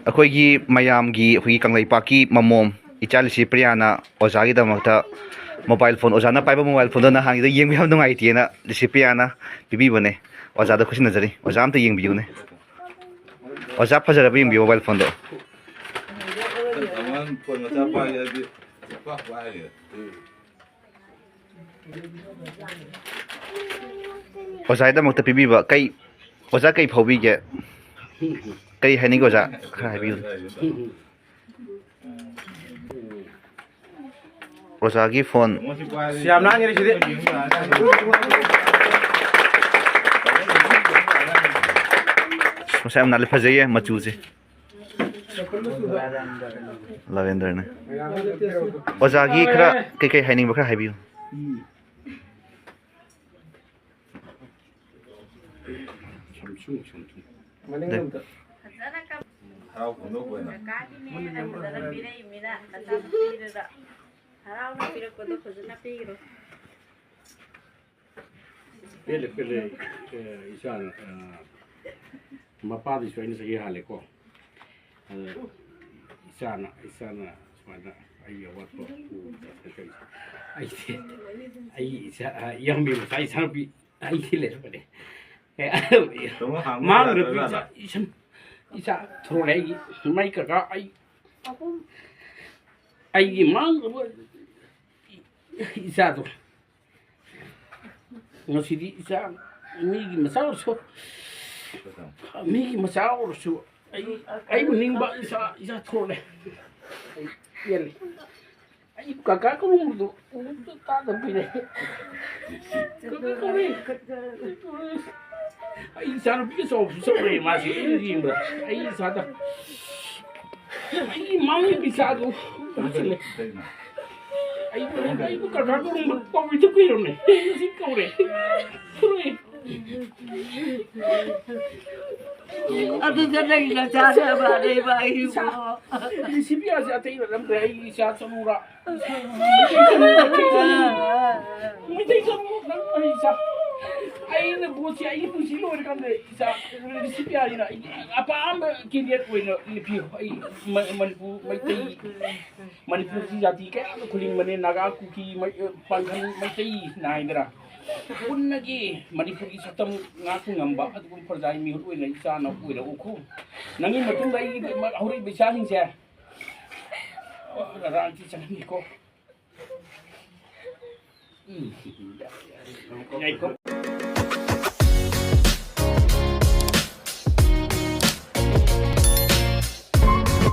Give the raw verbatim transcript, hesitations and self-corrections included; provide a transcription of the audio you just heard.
ꯑꯩꯈꯣꯏꯒꯤ ꯃꯌꯥꯝꯒꯤ, ꯑꯩꯈꯣꯏꯒꯤ ꯀꯪꯂꯩꯄꯥꯛꯀꯤ ꯃꯃꯣꯝ ꯏꯆꯥ ꯂꯤꯁꯤ ꯄ꯭ꯔꯤꯌꯥꯅ ꯑꯣꯖꯥꯒꯤꯗꯃꯛꯇ mobile phone, ꯑꯣꯖꯥꯅ ꯄꯥꯏꯕ mobile phoneꯗꯣ ꯅꯍꯥꯟꯒꯤꯗꯣ ꯌꯦꯡꯕ ꯌꯥꯝ ꯅꯨꯡꯉꯥꯏꯇꯦꯅ ꯂꯤꯁꯤ ꯄ꯭ꯔꯤꯌꯥꯅ ꯄꯤꯕꯤꯕꯅꯦ꯫ ꯑꯣꯖꯥꯗ ꯈꯨꯠꯁꯤꯟꯅꯖꯔꯤ꯫ ꯑꯣꯖꯥ ꯑꯝꯇ ꯌꯦꯡꯕꯤꯌꯨꯅꯦ꯫ ꯑꯣꯖꯥ, ꯐꯖꯔꯕ ꯌꯦꯡꯕꯤꯌꯨ mobile phoneꯗꯣ꯫ ꯑꯉꯥꯡ phone ꯃꯆꯥ ꯄꯥꯏꯒꯦ ꯍꯥꯏꯗꯤ ꯄꯥꯛ ꯄꯥꯏꯒꯦ꯫ ꯑꯣꯖꯥꯒꯤꯗꯃꯛꯇ ꯄꯤꯕꯤꯕ ꯀꯩ, ꯑꯣꯖꯥ ꯀꯩ ꯐꯥꯎꯕꯤꯒꯦ? ꯀꯩ ꯍꯥꯏꯅꯤꯡꯒꯦ ꯑꯣꯖꯥ? ꯈꯔ ꯍꯥꯏꯕꯤꯌꯨ꯫ ꯑꯣꯖꯥꯒꯤ phone꯫ ꯌꯥꯝ ꯅꯥꯟꯒꯔꯦ ꯁꯤꯗꯤ꯫ ꯃꯁꯥ ꯌꯥꯝ ꯅꯥꯜꯂꯦ, ꯐꯖꯩꯌꯦ ꯃꯆꯨꯁꯦ꯫ Lavenderꯅꯦ꯫ ꯑꯣꯖꯥꯒꯤ ꯈꯔ ꯀꯩꯀꯩ ꯍꯥꯏꯅꯤꯡꯕ ꯈꯔ ꯍꯥꯏꯕꯤꯌꯨ꯫ ꯁꯝꯁꯨꯡ, ꯁꯝꯁꯨꯡ꯫ ꯃꯅꯤꯡꯂꯣꯝꯗ꯫ ꯐꯖꯅ ꯀꯞ-, ꯍꯔꯥꯎ ꯐꯣꯡꯗꯣꯛꯄ ꯑꯣꯏꯅ꯫ ꯀꯀꯥꯒꯤꯅꯦꯅ ꯐꯖꯅ ꯄꯤꯔꯛꯏꯃꯤꯅ ꯅꯆꯥꯅꯨꯄꯤꯗꯨꯗ ꯍꯔꯥꯎꯅ ꯄꯤꯔꯛꯄꯗꯣ ꯐꯖꯅ ꯄꯤꯈ꯭ꯔꯣ꯫ ꯄꯦꯜꯂꯦ, ꯄꯦꯜꯂꯦ꯫ ꯑꯦ, ꯏꯆꯥꯅ, ꯑ, ꯃꯄꯥꯗꯩꯁꯨ ꯑꯩꯅ ꯆꯍꯤ ꯍꯥꯜꯂꯦꯀꯣ꯫ ꯑꯗ ꯏꯆꯥꯅ, ꯏꯆꯥꯅ ꯁꯨꯃꯥꯏꯅ ꯑꯩꯒꯤ ꯑꯋꯥꯠꯄ ꯎꯕꯗ ꯀꯩꯅꯣ ꯇꯧꯔꯤꯁꯦ꯫ ꯑꯩꯗꯤ, ꯑꯩ ꯏꯆꯥ, ꯑ, ꯏꯌꯥꯝꯕꯒꯤ ꯃꯆꯥ ꯏꯆꯥꯅꯨꯄꯤ ꯑꯩꯗꯤ ꯂꯩꯔꯝꯕꯅꯦ꯫ ꯑꯦ, ꯇꯥꯃꯣ ꯍꯥꯡꯕ ꯃꯥꯡꯈ꯭ꯔꯕ ꯌꯥꯗ꯭ꯔꯖꯥꯠꯂꯣ? ꯏꯆꯥ, ꯏꯆꯟ, ꯏꯆꯥ ꯊꯣꯔꯛꯑꯦ ꯑꯩꯒꯤ꯫ ꯃꯥꯏ ꯀꯀꯥ ꯑꯩ ꯑꯍꯨꯝ꯫ ꯑꯩꯒꯤ ꯃꯥꯡꯈ꯭ꯔꯕ ꯏꯆꯥꯗꯣ꯫ ꯉꯁꯤꯗꯤ ꯏꯆꯥ ꯃꯤꯒꯤ ꯃꯆꯥ ꯑꯣꯏꯔꯁꯨ, ꯃꯤꯒꯤ ꯃꯆꯥ ꯑꯣꯏꯔꯁꯨ ꯑꯩ, ꯑꯩꯕꯨ ꯅꯤꯡꯕ ꯏꯆꯥ, ꯏꯆꯥ ꯊꯣꯛꯂꯦ꯫ ꯑꯩ ꯄꯦꯜꯂꯦ꯫ ꯑꯩ ꯀꯀꯥ ꯀꯧꯔꯝꯕꯗꯣ ꯑꯃꯨꯛꯇ ꯇꯥꯗꯕ ꯀꯨꯏꯔꯦ꯫ ꯀꯀꯥ ꯀꯧꯔꯦ꯫ ꯑꯩ ꯏꯆꯥꯅꯨꯄꯤ ꯑꯆꯧꯕꯁꯨ ꯆꯠꯈ꯭ꯔꯦ ꯃꯥꯁꯤ ꯑꯩꯅ ꯌꯦꯡꯕꯗ꯫ ꯑꯩ ꯏꯆꯥꯗ ꯑꯩꯒꯤ ꯃꯥꯡꯉꯤꯕ ꯏꯆꯥꯗꯣ ꯎꯁꯤꯜꯂꯦ꯫ ꯑꯩꯕꯨ, ꯑꯩꯕꯨ ꯀꯀꯥ ꯀꯧꯔꯝꯕ ꯀꯧꯏꯗ ꯀꯨꯏꯔꯝꯅꯦ꯫ ꯉꯁꯤ ꯀꯧꯔꯦ꯫ ꯀꯧꯔꯦ꯫ ꯑꯗꯨꯗ ꯅꯪ ꯅꯆꯥꯅ ꯃꯥꯟꯅꯩꯕ ꯑꯩꯕꯨ꯫ ꯂꯤꯁꯤꯕꯤꯌꯥꯁꯦ ꯑꯇꯩ ꯅꯠꯂꯝꯗ꯭ꯔꯦ꯫ ꯑꯩꯒꯤ ꯏꯆꯥ ꯆꯅꯨꯔꯥ꯫ ꯃꯩꯇꯩ ꯆꯅꯨ, ꯃꯩꯇꯩ ꯆꯅꯨ, ꯅꯪ ꯑꯩ ꯏꯆꯥ꯫ ꯑꯩꯅ ꯚꯣꯠꯁꯤ ꯑꯩꯒꯤ ꯄꯨꯟꯁꯤ ꯂꯣꯏꯔꯀꯥꯟꯗ ꯏꯆꯥ ꯁꯤ ꯄꯤ ꯑꯥꯔꯁꯤꯅ ꯑꯩꯒꯤ ꯑꯄꯥꯝꯕ ꯀꯦꯟꯗꯤꯗꯦꯠ ꯑꯣꯏꯅ ꯂꯦꯞꯄꯤꯌꯨ꯫ ꯑꯩ ꯃ- ꯃꯅꯤꯄꯨꯔ ꯃꯩꯇꯩ, ꯃꯅꯤꯄꯨꯔꯒꯤ ꯖꯥꯇꯤ ꯀꯌꯥ ꯑꯃ ꯈꯨꯂꯤꯡꯕꯅꯦ, ꯅꯥꯒꯥ, ꯀꯨꯀꯤ, ꯃꯩ- ꯄꯥꯡꯒꯜ, ꯃꯩꯇꯩ ꯅꯥꯏꯗꯅ꯫ ꯄꯨꯟꯅꯒꯤ ꯃꯅꯤꯄꯨꯔꯒꯤ ꯁꯛꯇꯝ ꯉꯥꯛꯄ ꯉꯝꯕ ꯑꯗꯨꯒꯨꯝꯕ ꯄ꯭ꯔꯖꯥꯒꯤ ꯃꯤꯍꯨꯠ ꯑꯣꯏꯅ ꯏꯆꯥꯅ ꯑꯣꯏꯔꯛꯎꯀꯣ꯫ ꯅꯪꯒꯤ ꯃꯇꯨꯡꯗ ꯑꯩꯒꯤ ꯍꯧꯔꯛꯏꯕ ꯏꯆꯥꯁꯤꯡꯁꯦ ꯔꯥꯖꯅꯤꯇꯤ ꯆꯪꯍꯟꯒꯦꯀꯣ꯫ ꯎꯝ꯫ ꯌꯥꯏꯀꯣ꯫